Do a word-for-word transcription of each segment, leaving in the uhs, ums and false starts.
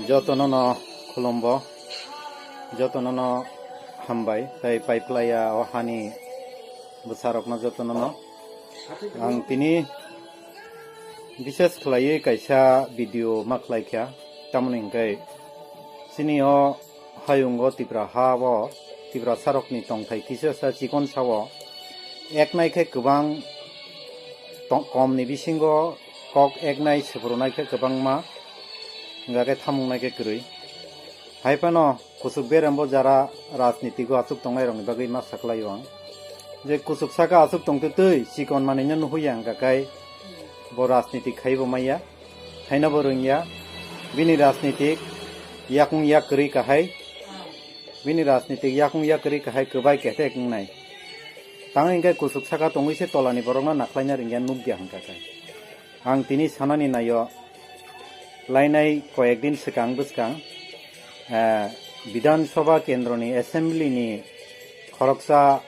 Jotono no khulumbo, jotono no hambai, tei paiplaiya o hani bwsarokno jotono no. Ang tini bises khlaiwi kaisa video ma khlai kha, tamoni hwnkhe chini o hayungo Tipra ha o Tiprasarokni tongthai kisa sa chikon sao eknai khe kwbang tong-, komni bisingo kok eknai subrunai khe kwbangma hwnkha khe thamungnai khe kwrwi. Hai phano kuchuk berembo jara rajnitigo achuk tongnairokni bagwi ma saklaio ang. Je kuchuk saka achuk tongtwtwi chikon manwino nuhuya hwnkha khe bo rajnitik khaibo maya, khainabo rwngya. Bini rajnitik yakung yak kwrwi kahai, bini rajnitik yakung yak kwrwi kahai kwbai kethek wngnai. Tang hwnkhe kuchuk saka tongwi se tolani borokno nakhlaina rwngya nukya hwnkha khe. Ang tini sanani naio, lainai koyek din swkang bwskang, eh, Bidhan Sabha kendroni assembly ni khoroksa,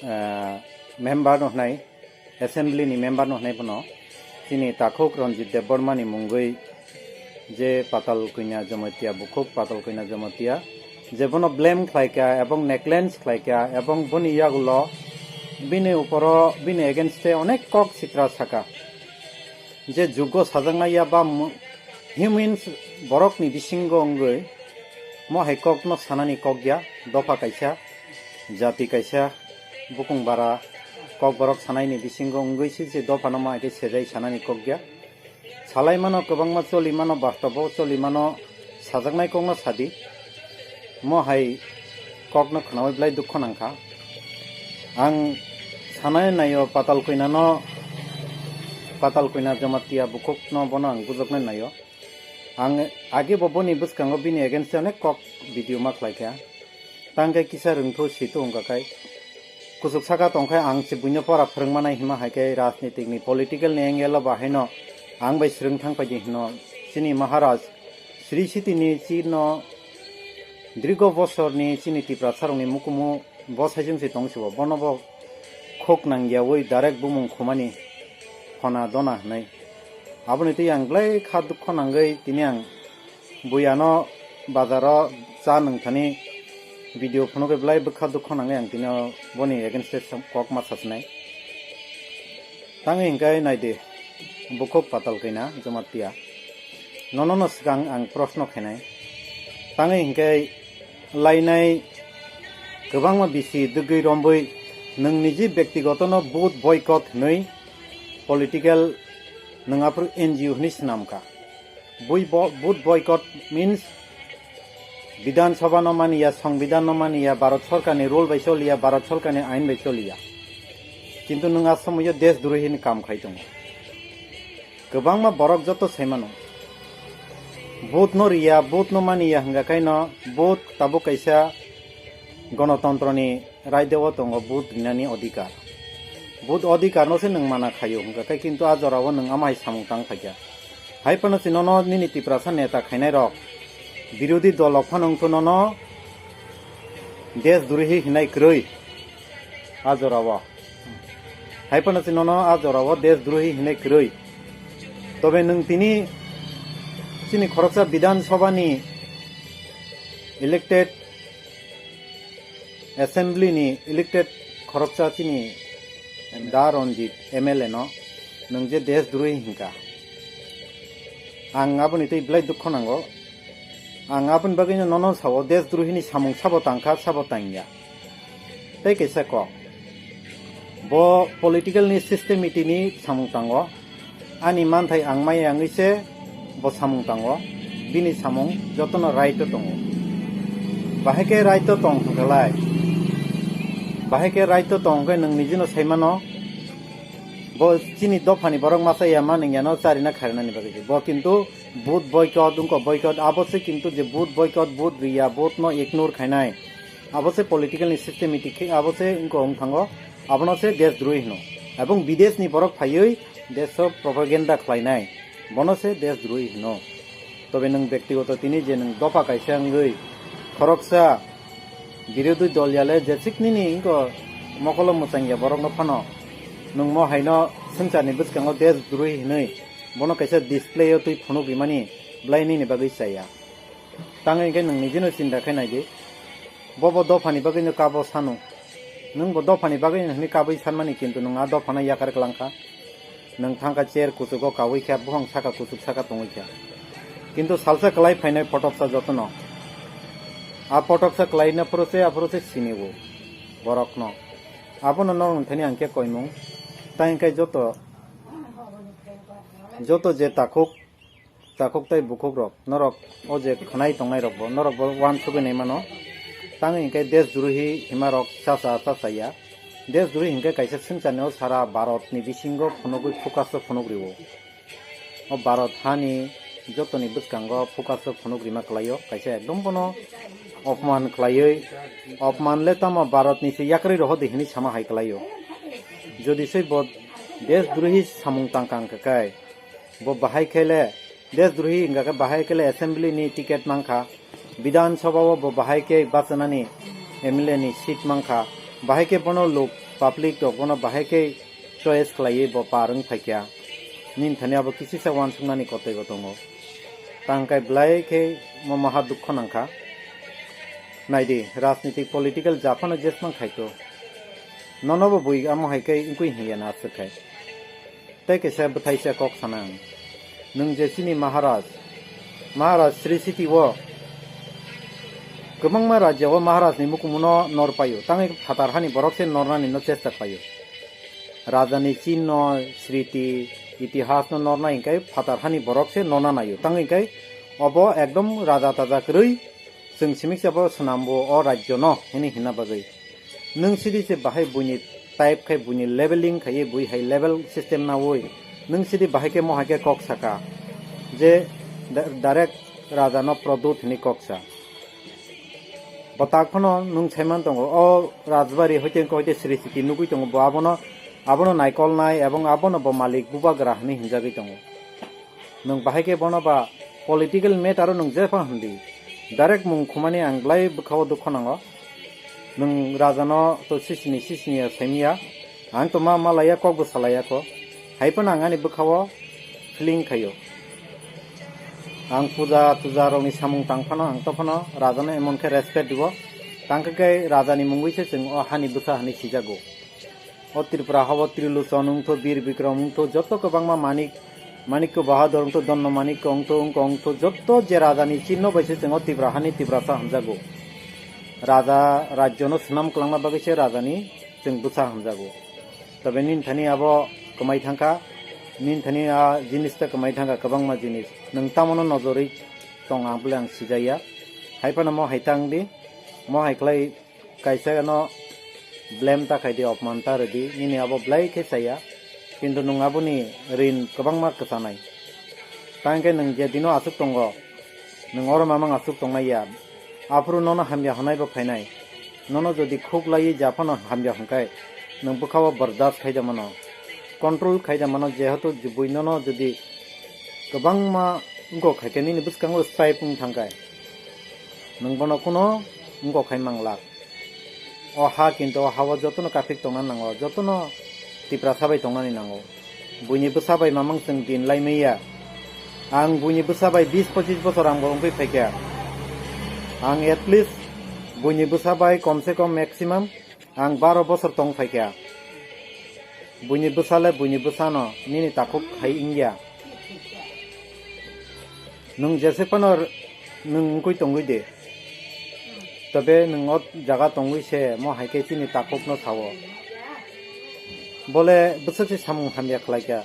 eh, member no hwnai, assembly ni member no hwnai bono chini takhuk Ranjit Debbarma ni mungwi je Patal Koina Jamatia, bukhuk Patal Koina Jamatia, je bono blame khlaikha ebong neglect khlaikha ebong boni yagulo bini uporo, bini against e onek kok sitra saka. Je jugo sajaknai ya ba mu-, humans borokni bisingo wngwi mo hai kokno sanani kok ya, dopha kaisa, jati kaisa, bukung bara, kok borok sanaini bisingo wngwi se je dophano ma hai khe sejai sanani kok ya. Salai mano kwbangma choli mano, bastobo choli mano, sajaknai kokno sadi. Mo hai kokno khwnawi belai dukho nangkha. Ang sanai naio Patal Koinano, Patal Koina Jamatia bukhukno bono ang bujoknai naio. Ang age bo boni bwskango bini against o onek kok video ma khlaikha. Tang khe kisa rwngthu situ wngkha khai. Kuchuk saka tong khe ang se buino pora phwrwngmanai hima hai khe rajnitik ni political ni angle o bahaino ang bai swrwng thang paidi hino. Chini Maharaj Sri Siti ni chino drigo bosor ni chini Tiprasa rok ni mukumu bo saichung se tong se bo. Bono bo khuk nangya wi direct bumung khumani khona dona hwnwi. Aboni twi ang belai kha dukho nangwi tini ang Bui ano bazaro cha nwng thani video phunugwi belai bwkha dukho nangwi ang tini o boni against o kok ma sachinai. Tangwi hinkhe naidi, bukhuk Patal Koina Jamatia. Nono no swkang ang proshno khainai. Tangwi hinkhe lainai kwbangma bisi dwgwi rombwi nwng niji bektigoto no vote boycott hwnwi political nwng aphuru N G O hwnwi swnamkha. Bui bo-, vote boycott means Bidhan Sabha no maniya, Songbidan no maniya, Bharat Sorkar ni rule bai choliya, Bharat Sorkar ni ain bai choliya. Kintu nwng a somoyo desh drohi ni kam khai tongo. Kwbangma borok joto sai mano. Vote no riya, vote no maniya hwnga khaino vote tabuk kaisa gonotontro ni raida o tongo vote rinani odhikar. Vote odhikar no se nwng mana khaio hwnga khe, kintu a jora o nwng ama hai samung tang phaikha. Hai phano chwng nono nini Tiprasa neta khainai rok, birodhi dol rok phano wngkha nono desh drohi hinai kwrwi a jora o. Hai phano chwng nono a jora o desh drohi hinai kwrwi. Tobe nwng tini chini khoroksa Bidhan Sabha ni elected Assembly ni elected khoroksa chini Da Ranjit M L A no nwng je desh drohi hinka. Ang aboni tei belai dukho nango. Ang aboni bagwi no nono sao desh drohi ni samung sabo tangkha, sabo tangya. Tei kaisa kok. Bo political ni system iti ni samung tango. Ani manthai ang maya wngwi se bo samung tango. Bini samung jotono right o tongo. Bahai khe right o tong hwnkhalai. Bahai khe right o tong hwnkhe nwng nijino sai mano. Bo chini dophani borok masa ya ma nwngyano charina kharinani bagwi. Bo kintu vote boycott, wngkha boycott, abo se kintu je vote boycott, vote riya, vote no ignore khainai. Abo se political ni system iti khe, abo se wngkha wng thango. Abono se desh drohi hino. Ebong bidesh ni borok phaiwi desh o propaganda khlainai. Bono se desh drohi hino. Tobe nwng bektigoto tini je nwng dopha kaisa wngwi khoroksa birodhi dol yale jesik nini wngkha mokolo mwchangya borokno phano nwng mo haino swngcharni bwskango desh drohi hinwi Bono kaisa display o twi phunuk rimani belai nini bagwi chaya. Tang hwnkhe nwng nijino chinta khe naidi. Bobo dophani bagwino kabo sano. Nwng bo dophani bagwi hwnwi kabwi sanmani, kintu nwng a dophano yakar kwlangkha. Nwng thangkha chair kuchugo kawi kha, buphang saka kuchuk saka tongwi kha. Kintu salsa kwlai phainai photoksa jotono. A photoksa kwlaina phuru se, aphuru se sini o borokno. Abono norok thani ang khe koimung. Tai hwnkhe joto, joto je takhuk, takhuk tai bukhuk rok, norok o je khwnai tongnai rok bo, norok bo uansugwi nai mano. Tang hwnkhe desdrohi hima rok chacha, chacha ya. Desdrohi hwnkhe kaisa swngcharni o sara Bharat ni bisingo phunugwi focus o phunuk rio. O Bharat hani jotoni bwskango focus o phunuk rima kwlaio. Kaisa ekdom bono opman khwlaiwi, opman le tamo Bharat ni se yakarwi rohor di hwnwi sama hai kwlaio. Jodi se bo desdrohi samung tangka wngkha khe, bo bahai khe le desdrohi wngkha khe, bahai khe le assembly ni ticket mankha, Bidhan Sabha o bo bahai khe bachanani M L A ni seat mankha, bahai khe bono lok public rok bono bahai khe choice khlaiwi bo par wng phaikha. Nini thani abo kisisa uansuknani kotoi bo tongo. Tang kai belai khe mo maha dukho nangkha. Naidi, rajnitik political japhano jesmang khaito. Nono bo bui amo hai khe wngwi hiya na aswk khai. Tei kaisa bwthaisa kok sana ang. Nwng je chini Maharaj, Maharaj Sri Siti o kwbangma rajya o Maharaj ni mukumu no nor paio. Tangwi phatar hani borok se nornani no chesta khlaio. Raja ni chinno, sriti, itihas no norna hingkai phatar hani borok se norna naio. Tangwi kai obo ekdom raja taja kwrwi chwng simiksa bo swnambo o rajyo no hini hina bagwi. Nwng sidi se bahai buini type khai buini leveling khaiwi bui hai level system nawi. Nwng sidi bahai khe mohai khe kok saka je da-, direct raja no produt hini kok sa. Botak phano nwng saiman tongo, o Rajbari hoite wngkha hoite Sri Siti nugwi tongo, bo abono, abono naikolnai ebong abono bo malik bubagra hwnwi hinjagwi tongo. Nwng bahai khe bono ba political matter o nwng jepha hwndi, direct mung khumani ang belai bwkha o dukho nango. Nwng rajano to sisini sisini ya saimiya. Ang to ma malaya kok bo salaya ko. Hai phano ang ani bwkha o feeling khaio. Ang puja tuja rokni samung tang phano ang to phano rajano emon khe respect dibo. Tang khe khe rajani mungwi se chwng o hani bwsa hani sijago. O Tripura habo Trilochon wngtho, Bir Bikrom wngtho, joto kwbangma Manik, Manikko Bahadur wngtho, Donno Manikko wngtho, wngkho wngtho, joto je rajani chinno bai se chwng o Tripura hani Tiprasa hamjago. Raja rajyono swnam kwlangna bagwi se rajani chwng bwsa hamjago. Tobe nini thani abo kwmai thangkha, nini thani a jinis ta kwmai thangkha, kwbangma jinis. Nwng tamono nojorwi tong ang bole ang sijaya. Hai phano mo hai tang di, mo hai khlai kaisa no blame ta khai di, opman ta rwdi, nini abo belai khe chaya. Kintu nwng aboni rin kwbangma kwchanai. Tang khe nwng je dino aswk tongo, nwng oro mamang aswk tongnai ya. Aphuru nono hamya hwnai bo phainai. Nono jodi khuk laiwi japhano hamya hwnkhai, nwng bwkha o bardas khai da mano, control khai da mano, jehetu bui nono jodi kwbangma wngkok khai khe nini bwskango stripe wng thangkhai, nwng bono kuno wngkok khai manglak. O ha kintu o ha-o jotono kaphik tongna nango, jotono Tiprasa bai tongnani nango. Buini bwsa bai mamang chwng din lai maya. Ang buini bwsa bai bis pochis bosor ang bo wngwi phaikha. Ang at least buini bwsa bai kom se kom maximum ang baro bosor tong phaikha. Buini bwsa le buini bwsano nini takhuk khai wngya. Nwng jesek phano r-, nwng wngwi tongwi de. Tobe nwng o jaga tongwi se mo hai khe chini takhukno sao. Bole bwswk se samung hamya khlaikha.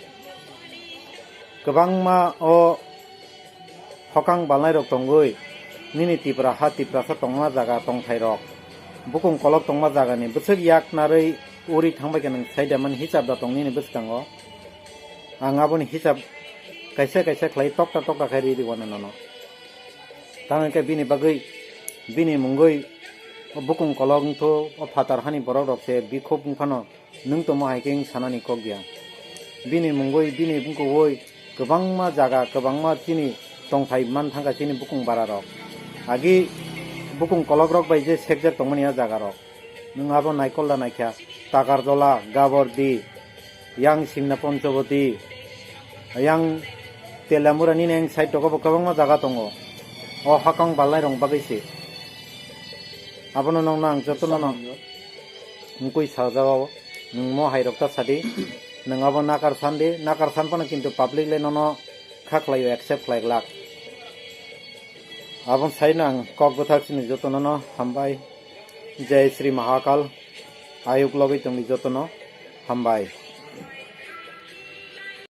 Kwbangma o hokang balnairok tongwi nini Tipra ha, Tiprasa tongma jaga tongthairok, bukung kolok tongma jagani bwswk yak narwi uri thangbai khe nwng sai da mani hisab da tong nini bwskango. Ang aboni hisab kaisa kaisa khlai tokta tokta khai ri rwano nono. Tamo khe bini bagwi, bini mungwi o bukung kolok wngthu, o phatar hani borok rok se bikhuk wngphano nwng tongmo hai khe wng sanani kok ya. Bini mungwi, bini bwkhwui kwbangma jaga, kwbangma chini tongthai man thangkha chini bukung bara rok. Agi bukung kolok rok bai je sekjak tongmani a jaga rok. Nwng abo naikol da naikha, Takarjola, Gabordi, yang Simna Ponchaboti, yang Telamura nini ang side o bo kwbangma jaga tongo. O hakang balnai rong bagwi se. Abono nokno ang jotono no wngkui sajao. Nwng mo hai rok ta sadi. Nwng abo nakar sandi, nakar san phano kintu public le nono kha khlaio, accept khlai glak. Aboni saino ang kok bwthak sini jotono no hambai. Jai Shri Mahakal. Ayuk logwi tongdi jotono hambai.